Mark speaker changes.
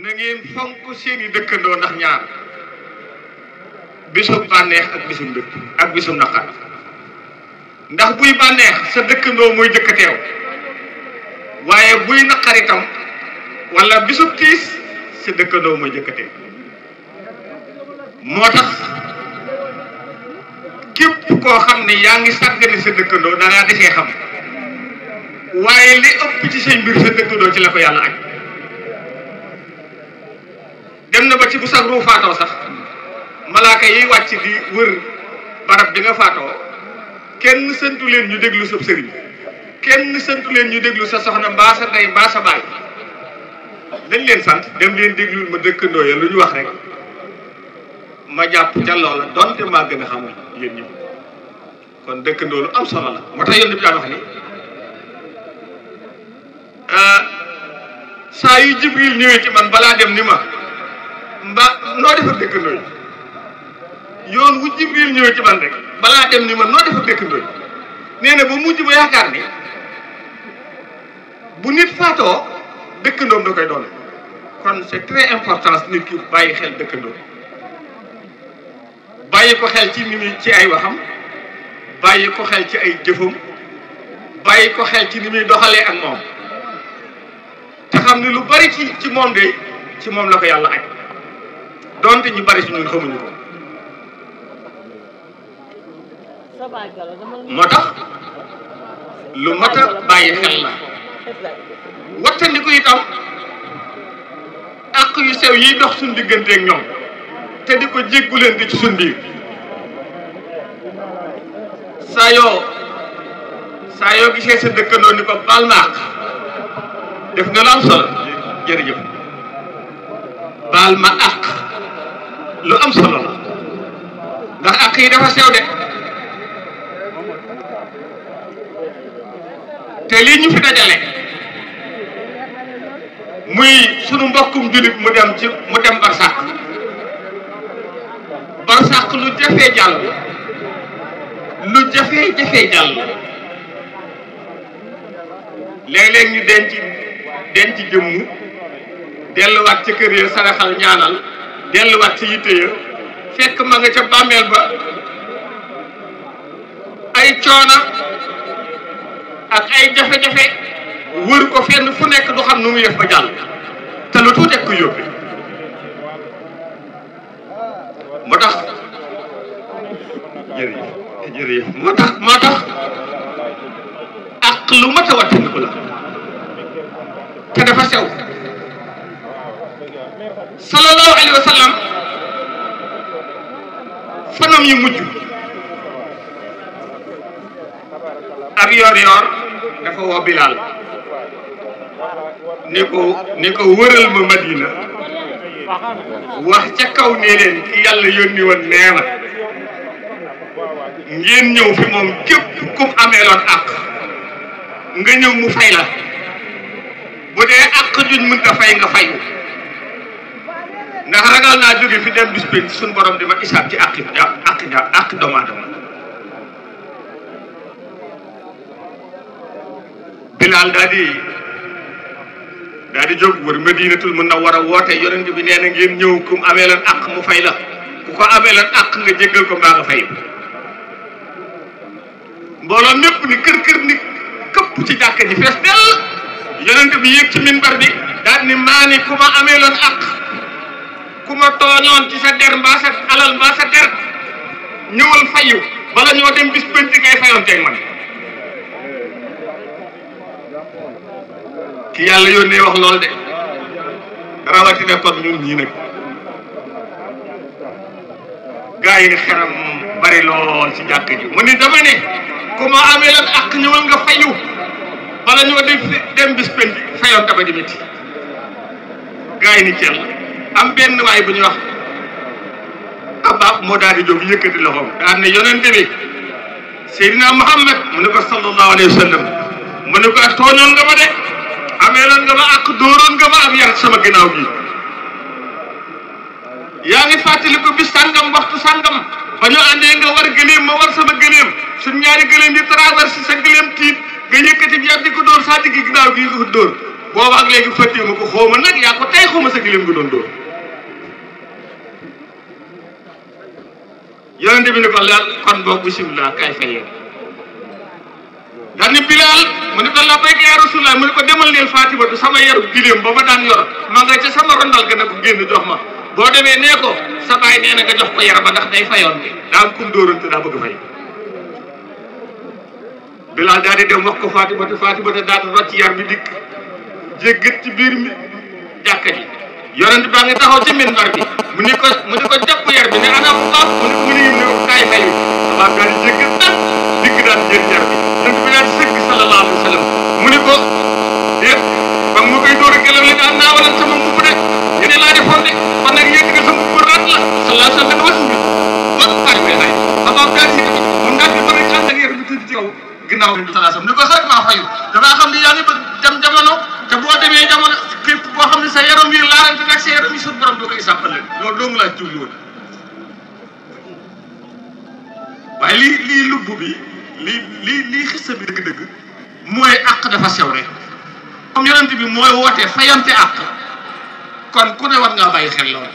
Speaker 1: na ngeen fonk seeni dëkkandoo ndax ñaar bisum bànneex ak bisum dëkk ak bisum naqar ndax buy bànneex sa dëkkandoo mooy jëkk teew waaye buy naqar itam wala bisum tiis sa dëkkandoo mooy jëkk teew moo tax képp koo xam ne yaa ngi sàggane sa dëkkandoo dangaa desee xam waaye li ëpp ci say mbir sa dëkkandoo ci la ko yàlla aj dem na ba ci bu sax ruu faatoo sax malaaka yi wàcc di wër barab bi nga faatoo kenn sëntu leen ñu déglu sa sëriñ kenn sëntu leen ñu déglu sa soxna mbaa sa ndey mbaa sa baay dañ leen sant dem leen déglul ma dëkkandoo ya lu ñu wax rek ma jàpp ca loola donte maa gën a xamul yéen ñi kon dëkkandoo lu am solo la moo tax yéen bi daan wax ni saa yu Jibril ñëwee ci man balaa dem ni ma mbaa noo def ak dëkkandoo yi yoon wu Jibril ñëwee ci man rek balaa dem ni ma noo def ak dëkkandoo yi nee na ba mujj ma yaakaar ni bu nit faatoo dëkkandoom da koy doon kon c'est très important nit ki bàyyi xel dëkkandoo bàyyi ko xel ci ni muy ci ay waxam bàyyi ko xel ci ay jëfam bàyyi ko xel ci ni muy doxalee ak moom te xam ne lu bari ci moom de ci moom la ko yàlla aj donte ñu bari si ñun xamuñu ko moo tax lu mat a bàyyi xel la wattandiku itam àq yu sew yiy dox suñ digganteeg ñoom te di ko jéggu leen di ci suñ biir saa yoo gisee sa dëkkandoo ni ko baal ma àq def nga lu am solo jërëjëf baal ma àq lu am solo la ndax àq yi dafa sew de te lii ñu fi dajale muy sunu mbokkum jullit mu dem barsàq lu jafee jàll léeg-léeg ñu denc jëmmu delluwaat ca kër ya saraxal ñaanal delluwaat ci yitte ya fekk ma nga ca bàmmeel ba ay coona ak ay jafe-jafe wër ko fenn fu nekk du xam nu muy def ba jàll te lu tuuti ko yóbbe moo tax jërëjëf moo tax ak lu mat a wattandiku la te dafa sew sallallahu alayhi wa sallam fanam yu mujj ab yor dafa woo Bilaal ni ko wëral ma Madina wax ca kaw nee leen ki yàlla yónni woon nee na ngeen ñëw fi moom képp kum ameeloon àq nga ñëw mu fay la bu dee àq juñ mënta fay nga fayu ndax ragal naa jóge fi dem bis pénc suñ borom di ma isaab ci àq doomu aadama Bilaal daal di jóg wër Madinatul Munawwara woote yonent bi nee na ngeen ñëw kum ameeloon àq mu fay la ku ko ameeloon àq nga jéggal ko mbaa nga fay mbooloo mépp ni kër ni këpp ci jàkka ji fees dell yonent bi yéeg ci minbar bi daal ni maa ni ku ma ameeloon àq ku ma tooñoon ci sa der mbaa sa alal mbaa sa der ñëwal fayu bala ñoo dem bis pénc ngay fayoon teeg man ki yàlla yónnee wax lool de rawatina kon ñun ñii nag gaa yi xeram bari lool ci jàkk ji mu ni dama ne ku ma amee lan àq ñëwal nga fayu bala ñoo dem bis pénc fayoon taba di métti gaa yi ni ceel am benn waay bu ñuy wax Abba moo daal di jóg yëkkati loxoom daal ne yonente bi Seydina Muhammad mu ne ko sallallahu alayhi wa sallam mu ne ko tooñoon nga ma de ameeloon nga ma àq dóoroon nga ma am yar sama ginnaaw gi yaa ngi fàttali ko bis sàngam waxtu sàngam ba ñu àndee nga war gëléem ma war sama gëléem suñ ñaari gëléem di traversé sa gëléem tiit nga yëkkati bi yar di ko dóor saa digg ginnaaw gi nga ko dóor booba ak léegi fëttee ma ko xawma nag yaa ko tey xawma sa gëléem nga doon dóor yonente bi ni ko laal kon boog bisimilah kay fayee daal ni Bilaal mu ne ko labbayka yaa Rasulallah mu ne ko demal neel Fatimatu sama yaru giléem ba ma daan yor ma nga ca sama rondal ga ne ko génn jox ma boo demee nee ko sa baay nee na nga jox ko yar ba ndax day fayoon bi daa am kum dóorante daa bëgg fay Bilaal daal di dem wax ko Fatimatu daal di rocc yar bi dikk jéggat ci biir mi jàkka ji yonent baa ngi taxaw ci minbar bi mu ni ko jàpp yar bi ne ana xaaf mu ni ne ko kaay fayu sabaa daal di jéggat nag dikk daal di jël yar bi yonent bi daal sëgg sallallahu alayhi wa sallam mu ni ko déet ba mu koy dóor a gëlëm li daan naa wala sama mbubb de ñu ne laa defoon de kon nag yëg nga sa mbubb raat la sallallahu alayhi wa sallam wax ñu ba pare may nay sabaa daal di mu ngaa di bëri ànd ak yar bi tëdd ci kaw ginnaaw bi sallallahu alayhi wa sallam ni ko xarit maa fayu damaa xam ni yaa ngi bëgg dem jamono te boo demee jamono képp boo xam ne sa yaram yi laalante nag sa yaram yi suñu borom doo koy sàppale loolu doo mu laa jublu woon waaye lii lubb bi lii xissa bi dëgg-dëgg mooy àq dafa sew rek comme yonent bi mooy wootee fayante àq kon ku ne war ngaa bàyyi xel lool